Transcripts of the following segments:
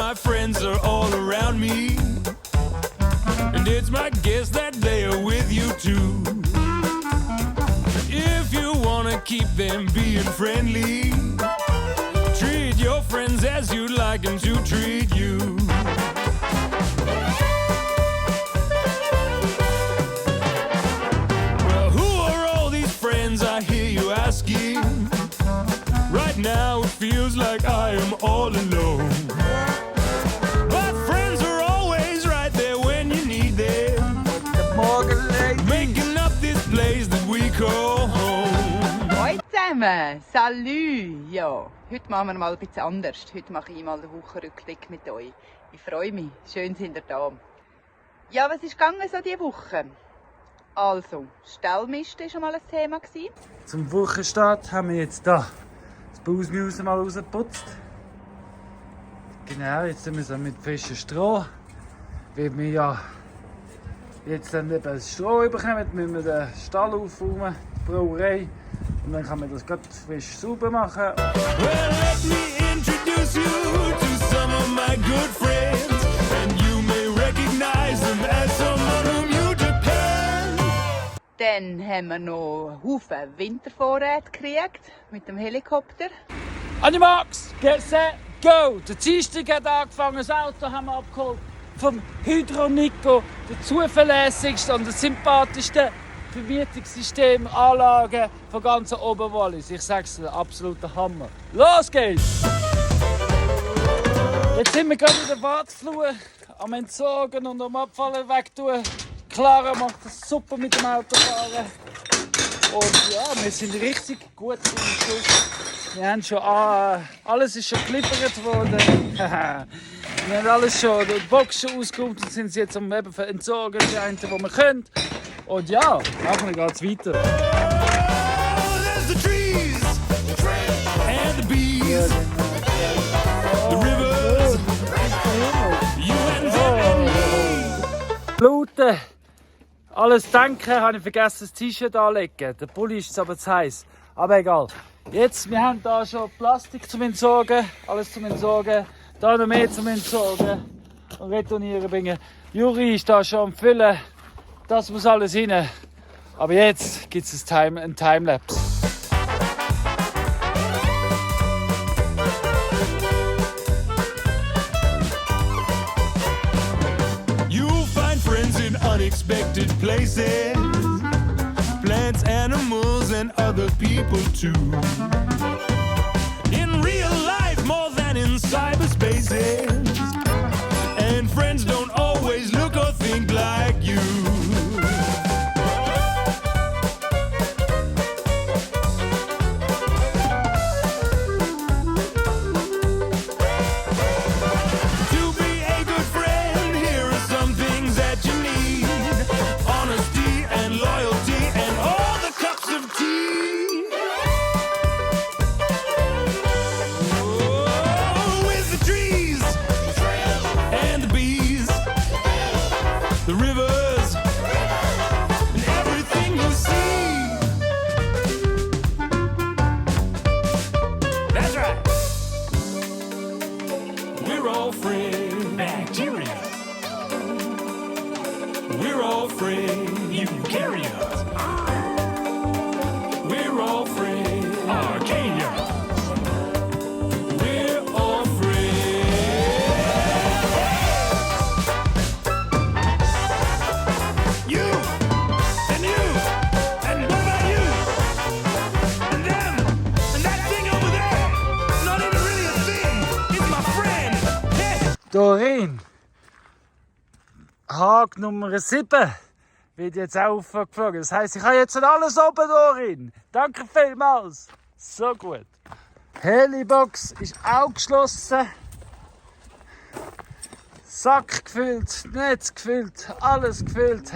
my friends are all around me, and it's my guess that they are with you too. If you wanna keep them being friendly, treat your friends as you'd like them to treat you. Well, who are all these friends I hear you asking? Right now it feels like I am all alone. But friends are always right there when you need them, making up this place that we call home. Hallo zusammen, salut! Ja, heute machen wir mal ein bisschen anders. Heute mache ich mal den Wochenrückblick mit euch. Ich freue mich, schön sind ihr da. Ja, was ist gegangen so diese Woche? Also, Stellmiste war schon mal ein Thema. Zum Wochenstart haben wir jetzt hier das Bausmüse mal rausgeputzt. Genau, jetzt müssen wir mit frischem Stroh. Weil wir ja jetzt dann eben das Stroh bekommen, müssen wir den Stall aufräumen, die Brauerei. Und dann kann man das ganz frisch sauber machen. Well, let me introduce you to some of my good friends, and you may recognize them as someone whom you depend. Dann haben wir noch einen Haufen Wintervorräte gekriegt mit dem Helikopter. On your marks, get set, go! Der Dienstag hat angefangen, das Auto haben wir abgeholt vom Hydronico, der zuverlässigste und der sympathischste Vermietungssystem, Anlagen von ganz Oberwallis. Ich sag's dir, absoluter Hammer. Los geht's! Jetzt sind wir gerade in der Wartflur am Entsorgen und am Abfallen wegtun. Clara macht das super mit dem Autofahren. Und ja, wir sind richtig gut im Schuss. Wir haben schon alles ist schon geliefert worden. Wir haben alles schon, die Boxen ausgeräumt und sind jetzt am Entsorgen, die einen, die wir können. Und ja, nachher geht's weiter. Oh, there's the trees, and the bees, the rivers, you and them and me. Bluten. Alles danken, habe ich vergessen, das T-Shirt anlegen. Der Pulli ist aber zu heiß. Aber egal. Jetzt, wir haben hier schon Plastik zum Entsorgen, alles zum Entsorgen. Da noch mehr zum Entsorgen und retournieren bringen. Juri ist da schon am Füllen. Das muss alles rein. Aber jetzt gibt es ein Timelapse. You'll find friends in unexpected places, plants, animals, and other people too. In real life more than in cyberspaces, and friends don't always look or think like you. To be a good friend, here are some things that you need: honesty and loyalty and all the cups of tea. Oh, with the trees and the bees, the rivers, and everything you see. That's right. We're all friends. Bacteria. We're all friends. Eukaryotes. We're all friends. Archaea. We're all friends. You and you and what about you and them and that thing over there? It's not even really a thing. It's my friend. Hey. Doreen, Hag Nummer 7 wird jetzt auch aufgeflogen. Das heisst, ich habe jetzt schon alles oben, Doreen. Danke vielmals. So gut. Helibox ist auch geschlossen. Sack gefüllt, Netz gefüllt, alles gefüllt.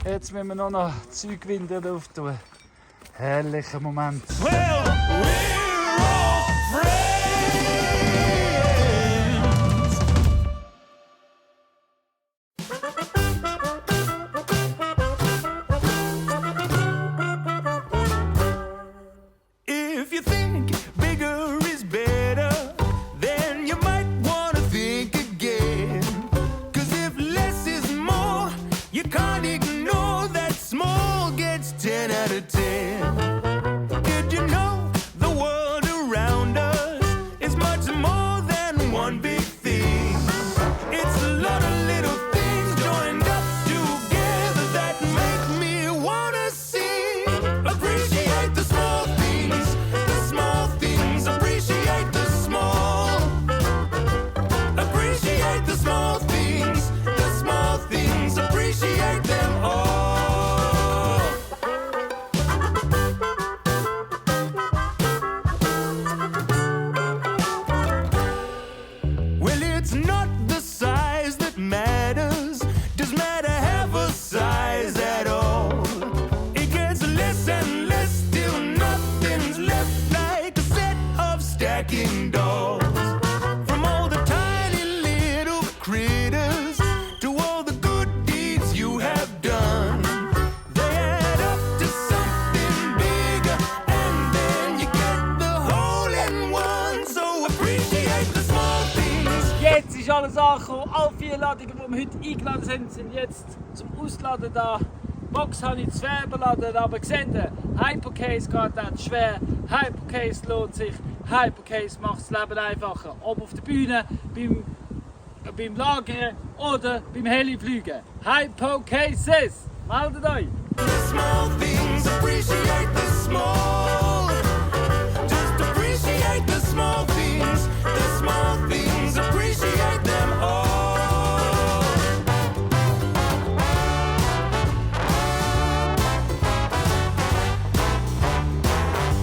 Jetzt müssen wir nur noch Zeugwinde drauf tun. Herrlicher Moment. Well, we're all friends. If you think bigger is better, then you might want to think ist alles angekommen. Alle 4 Ladungen, die wir heute eingeladen sind, sind jetzt zum Ausladen da. Die Box habe ich zu überladen, aber gesehen, Hypercase geht auch schwer. Hypercase lohnt sich. Hypercase macht das Leben einfacher. Ob auf der Bühne, beim Lagern oder beim Helifliegen. Hypercases! Meldet euch! The small things, appreciate the small. Just appreciate the small things. The small things, appreciate them all.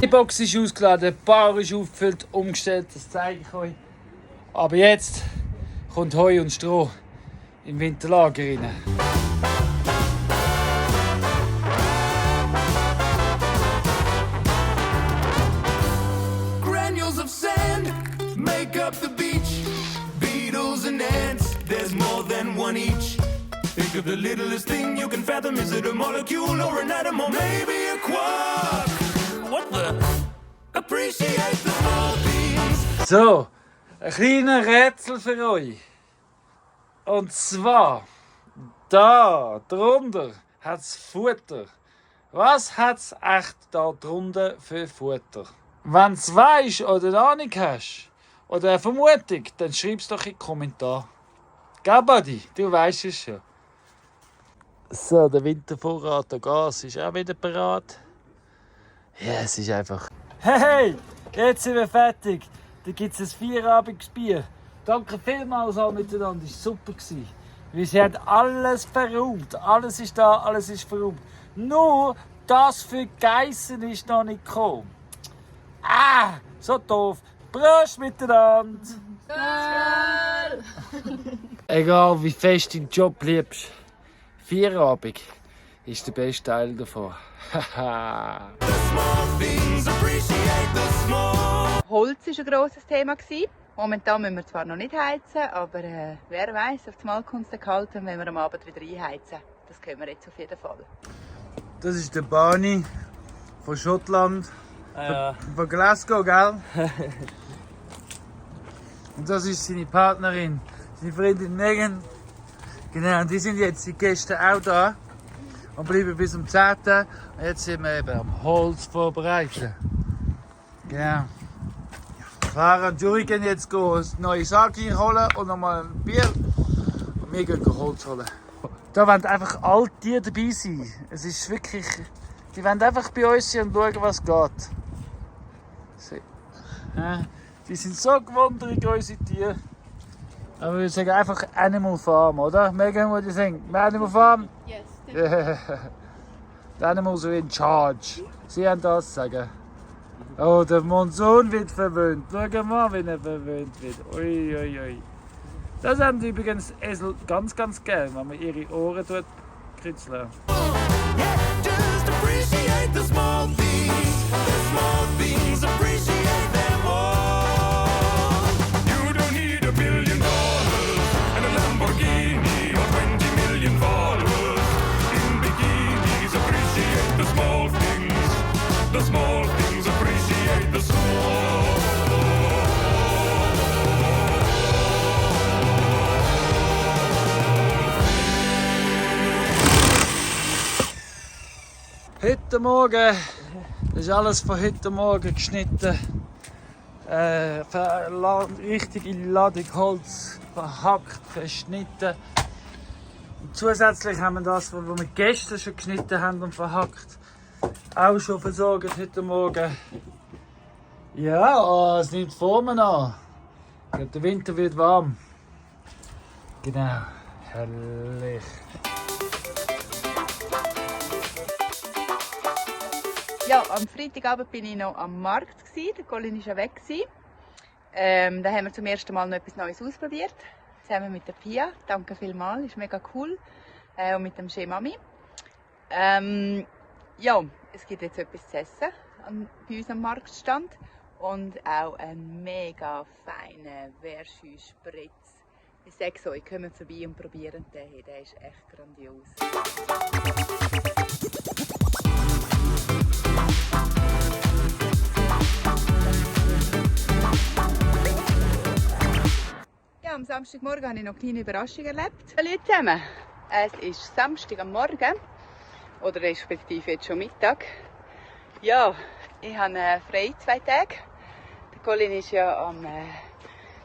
Die Box ist ausgeladen, die Bar ist aufgefüllt, umgestellt, das zeige ich euch. Aber jetzt kommt Heu und Stroh im Winterlager rein. Granules of sand make up the beach. Beetles and ants, there's more than one each. Think of the littlest thing you can fathom. Is it a molecule or an atom or maybe a quark? What the? Appreciate the small things. So, ein kleines Rätsel für euch. Und zwar, da drunter hat es Futter. Was hat es echt da drunter für Futter? Wenn du es weisst oder eine Ahnung hast, oder eine Vermutung, dann schreib es doch in die Kommentare. Gell, Buddy? Du weisst es schon. So, der Wintervorrat an Gas ist auch wieder bereit. Ja, es ist einfach... Hey, jetzt sind wir fertig. Da gibt es ein 4-abiges Bier. Danke vielmals alle miteinander, es war super. Weil sie haben alles verräumt. Alles ist da, alles ist verräumt. Nur das für Geissen ist noch nicht gekommen. Ah, so doof. Prost miteinander. Egal wie fest du den Job liebst, 4-abig ist der beste Teil davon. Holz war ein grosses Thema. Momentan müssen wir zwar noch nicht heizen, aber wer weiß, auf einmal kommt es kalt, wenn wir am Abend wieder einheizen. Das können wir jetzt auf jeden Fall. Das ist der Barney von Schottland, von Glasgow, gell? Und das ist seine Partnerin, seine Freundin Megan. Genau, und die sind jetzt die Gäste auch da und bleiben bis zum 10. Und jetzt sind wir eben am Holz vorbereiten. Genau. Clara und Julie gehen jetzt ein neues Sagi holen und nochmal ein Bier. Und wir gehen Holz holen. Da wollen einfach alle Tiere dabei sein. Es ist wirklich... Die wollen einfach bei uns sein und schauen, was geht. So. Die sind so gewundert, unsere Tiere. Aber wir sagen einfach Animal Farm, oder? Megan, what do you think? Animal Farm? Yes. Yeah. The animals are in charge. Sie haben das zu sagen. Oh, der Monsun wird verwöhnt. Schau mal, wie er verwöhnt wird. Ui, ui, ui. Das haben übrigens Esel ganz, ganz gern, wenn man ihre Ohren kritzeln. Just appreciate the small things. The small things, appreciate them all. You don't need $1 billion and a Lamborghini or 20 million followers in bikinis. Appreciate the small things. The small things, appreciate the small. Heute Morgen, das ist alles von heute Morgen geschnitten. Richtige Ladung Holz, verhackt, verschnitten. Und zusätzlich haben wir das, was wir gestern schon geschnitten haben und verhackt, auch schon versorgt heute Morgen. Ja, es nimmt Formen an. Der Winter wird warm. Genau, herrlich. Ja, am Freitagabend war ich noch am Markt. Der Colin war ja weg. Da haben wir zum ersten Mal noch etwas Neues ausprobiert. Zusammen mit der Pia. Danke vielmals, ist mega cool. Und mit dem Mami. Ja, es gibt jetzt etwas zu essen bei uns am Marktstand. Und auch einen mega feinen Verschü-Spritz. Ich sage es euch, kommt vorbei und probieren den. Der ist echt grandios. Ja, am Samstagmorgen habe ich noch eine kleine Überraschung erlebt. Hallo zusammen, es ist Samstag am Morgen, oder respektive jetzt schon Mittag. Ja, ich habe frei 2 Tage. Der Colin ist ja am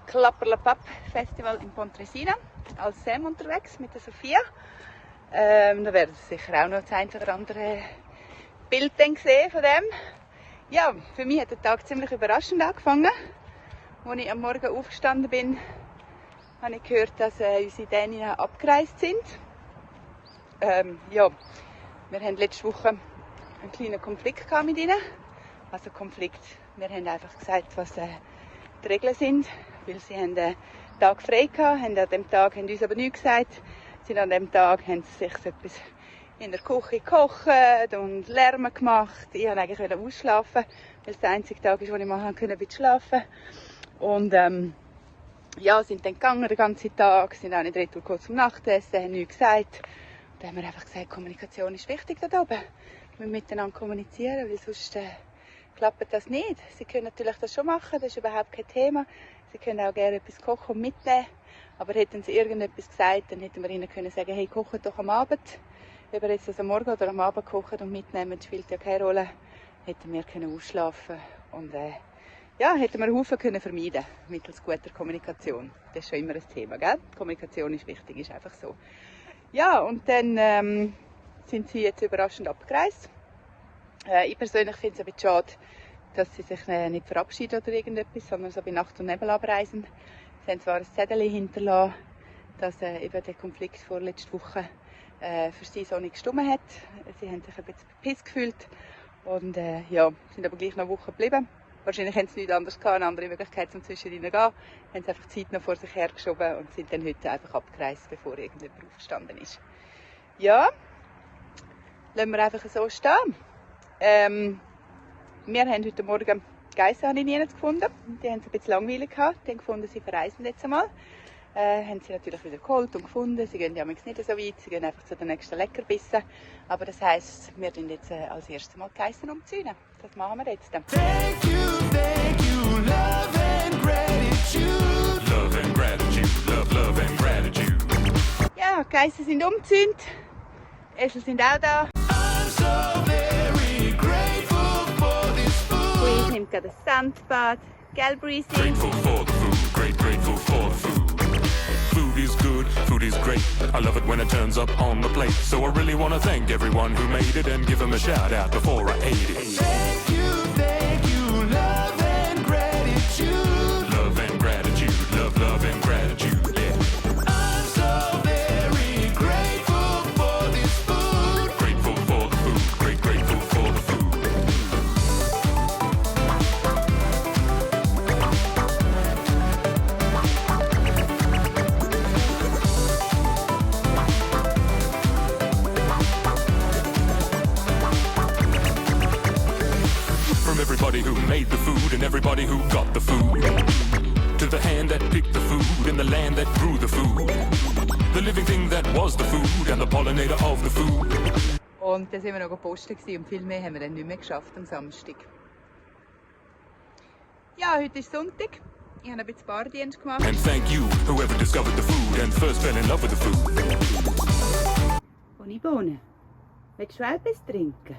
Klapperlapapp Festival in Pontresina als Zämme unterwegs mit der Sofia. Da werden Sie sicher auch noch das ein oder andere Bild sehen von dem. Ja, für mich hat der Tag ziemlich überraschend angefangen. Als ich am Morgen aufgestanden bin, habe ich gehört, dass unsere Däninnen abgereist sind. Ja, wir hatten letzte Woche einen kleinen Konflikt mit ihnen. Also Konflikt, wir haben einfach gesagt, was die Regeln sind, weil sie haben den Tag frei gehabt, haben an dem Tag haben uns aber nichts gesagt. Sind an dem Tag haben sie sich etwas in der Küche gekocht und Lärm gemacht. Ich wollte eigentlich ausschlafen, weil es der einzige Tag ist, wo ich mal schlafen konnte. Und ja, sind dann gegangen den ganzen Tag, sind auch nicht retour kurz zum Nachtessen, haben nichts gesagt. Und dann haben wir einfach gesagt, Kommunikation ist wichtig da oben. Wir müssen miteinander kommunizieren, weil sonst klappt das nicht. Sie können natürlich das schon machen, das ist überhaupt kein Thema. Sie können auch gerne etwas kochen und mitnehmen. Aber hätten sie irgendetwas gesagt, dann hätten wir ihnen können sagen, hey, kocht doch am Abend. Ob wir jetzt das am Morgen oder am Abend kochen und mitnehmen, spielt ja keine Rolle. Hätten wir können ausschlafen und ja, hätten wir einen Haufen können vermeiden mittels guter Kommunikation. Das ist schon immer ein Thema, gell? Kommunikation ist wichtig, ist einfach so. Ja, und dann sind sie jetzt überraschend abgereist. Ich persönlich finde es ein bisschen schade, dass sie sich nicht verabschieden oder irgendetwas, sondern so bei Nacht und Nebel abreisen. Sie haben zwar ein Zettel hinterlassen, dass eben der Konflikt vorletzte Woche für sie so nicht gestimmt hat. Sie haben sich ein bisschen bepisst gefühlt und ja, sind aber gleich noch eine Woche geblieben. Wahrscheinlich haben sie nichts anderes gehabt, eine andere Möglichkeit zum Zwischen ihnen gehen. Haben sie einfach die Zeit noch vor sich hergeschoben und sind dann heute einfach abgereist, bevor irgendjemand aufgestanden ist. Ja, lassen wir einfach so stehen. Wir haben heute Morgen Geisse gefunden. Die haben es ein bisschen langweilig gehabt. Die haben gefunden, sie verreisen jetzt einmal. Haben sie natürlich wieder geholt und gefunden. Sie gehen ja nicht so weit, sie gehen einfach zu den nächsten Leckerbissen. Aber das heisst, wir tun jetzt als erstes Mal die Geissen umzüne. Das machen wir jetzt. Thank you, love and gratitude. Love and gratitude, love and gratitude. Ja, die Geissen sind umgezäunt. Esel sind auch da. I'm so very grateful for this food. Breeze nimmt gerade ein Sandbad. Gell, Breezy? Grateful for the food, grateful for the food. Food is good, food is great. I love it when it turns up on the plate. So I really want to thank everyone who made it and give them a shout out before I ate it. Thank you, love and gratitude. Love and gratitude, love and gratitude, yeah. I'm so very grateful for this food. Grateful for the food, grateful for the food. Everybody who made the food and everybody who got the food. To the hand that picked the food and the land that grew the food. The living thing that was the food and the pollinator of the food. Und dann sind wir noch gepostet und viel mehr haben wir dann nicht mehr geschafft am Samstag. Ja, heute ist Sonntag. Ich habe ein bisschen Bardienst gemacht. And thank you, whoever discovered the food and first fell in love with the food. Bohne. Willst du auch etwas trinken?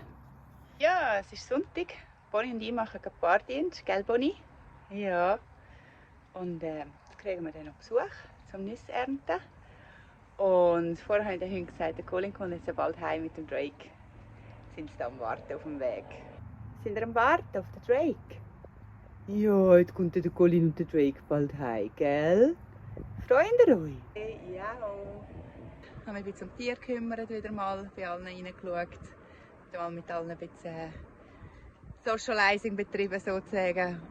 Ja, es ist Sonntag. Bonnie und ich machen gerade Bardienst, gell Bonnie? Ja. Und jetzt kriegen wir dann noch Besuch zum Nüsse ernten. Und vorher habe ich den Hunden gesagt, der Colin kommt jetzt bald heim mit dem Drake. Sind sie da am Warten auf dem Weg? Sind wir am Warten auf den Drake? Ja, jetzt kommt der Colin und der Drake bald heim, gell? Freuen ihr euch? Ja. Ich habe mich ein bisschen um Tier gekümmert, wieder mal bei allen reingeschaut. Wieder mal mit allen ein bisschen Socializing betrieben sozusagen.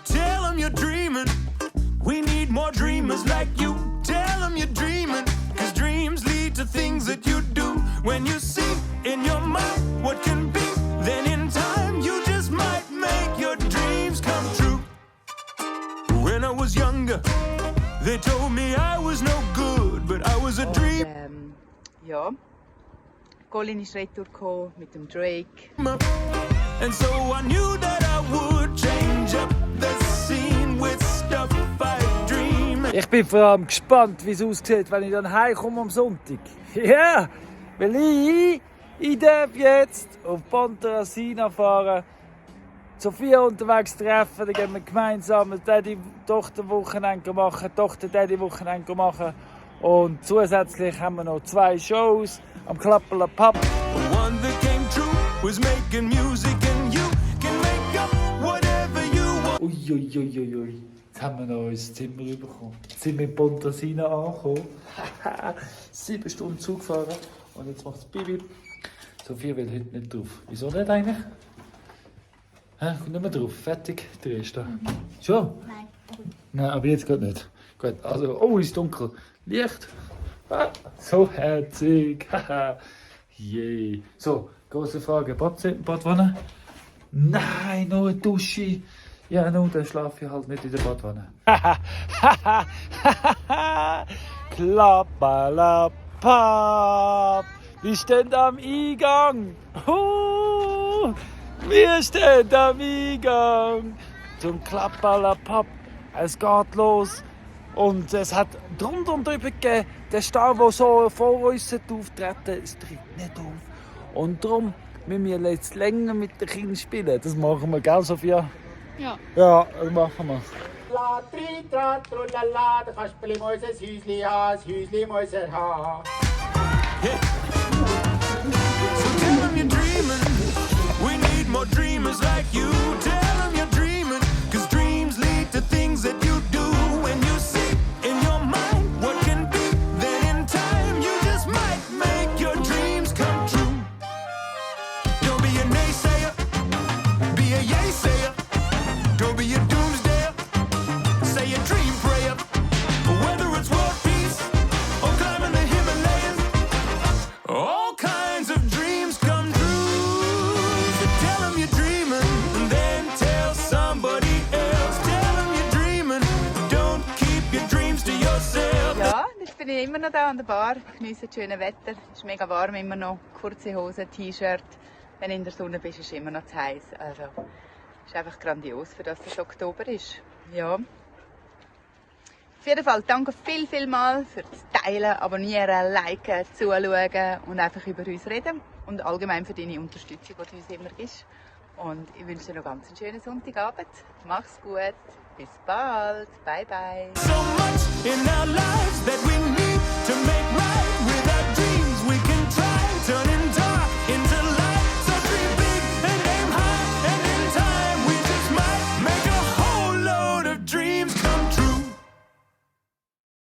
Tell them you're dreaming. We need more dreamers like you. Tell them you're dreaming. 'Cause dreams lead to things that you do. When you see in your mind what can be, then in time you just might make your dreams come true. When I was younger, They told me I was no good, but I was a dream. Ja, Colin ist retour gekommen mit dem Drake. And so I knew that I would change up the scene with stuff I dream. Ich bin vor allem gespannt, wie es aussieht, wenn ich dann heimkomme am Sonntag. Ja, weil ich darf jetzt auf Pontresina fahren, Sofia unterwegs treffen, dann gehen wir gemeinsam ein Daddy-Tochter-Wochenende machen, Tochter-Daddy-Wochenende machen. Und zusätzlich haben wir noch 2 Shows am Klapperlapapp. One that came true was making music and you can make up whatever you want. Uiuiuiui. Jetzt haben wir noch unser Zimmer bekommen. Jetzt sind wir in Pontresina angekommen. 7 Stunden Zug gefahren. Und jetzt macht es Bibi. Sofia will heute nicht drauf. Wieso nicht eigentlich? Kommt nicht mehr drauf. Fertig, der erste. Schon? Nein. Nein, aber jetzt geht nicht. Gut, also, oh, ist dunkel. Licht. So herzig. Yay. So, große Frage. Badwanne? Nein, nur eine Dusche. Ja, nun, dann schlafe ich halt nicht in der Badwanne. Klapperlapapp. Wir stehen am Eingang. Wir stehen am Eingang zum Klapperlapapp. Es geht los. Und es hat drunter und drüber gegeben, der Stau, der so vor uns auftreten, es tritt nicht auf. Und darum müssen wir jetzt länger mit den Kindern spielen. Das machen wir, gell, Sofia? Ja. Ja, das machen wir. La tri tra trullala, der Kasperli muss ein Häusli haben, das Häusli muss er haben. So tell them you're dreaming. We need more dreamers like you. Tell them you're dreaming. Cause dreams lead to things that you do. When you see in your mind what can be, then in time you just might make your dreams come true. Don't be a naysayer, be a yay-sayer. Don't be a doomsdayer, say a dream prayer. Whether it's world peace or climbing the Himalayas, all kinds of dreams come true. So tell them you're dreaming, and then tell somebody else. Tell them you're dreaming, don't keep your dreams to yourself. Ja, jetzt bin ich immer noch da an der Bar, genieße das schöne Wetter. Es ist mega warm immer noch, kurze Hose, T-Shirt. Wenn du in der Sonne bist, ist es immer noch zu heiß. Also, ist einfach grandios, für das es Oktober ist. Ja. Auf jeden Fall danke viel mal für das Teilen, Abonnieren, Liken, Zuschauen und einfach über uns reden. Und allgemein für deine Unterstützung, die du uns immer gibst. Und ich wünsche dir noch ganz einen schönen Sonntagabend. Mach's gut. Bis bald. Bye bye. So much in our lives that we need to make right.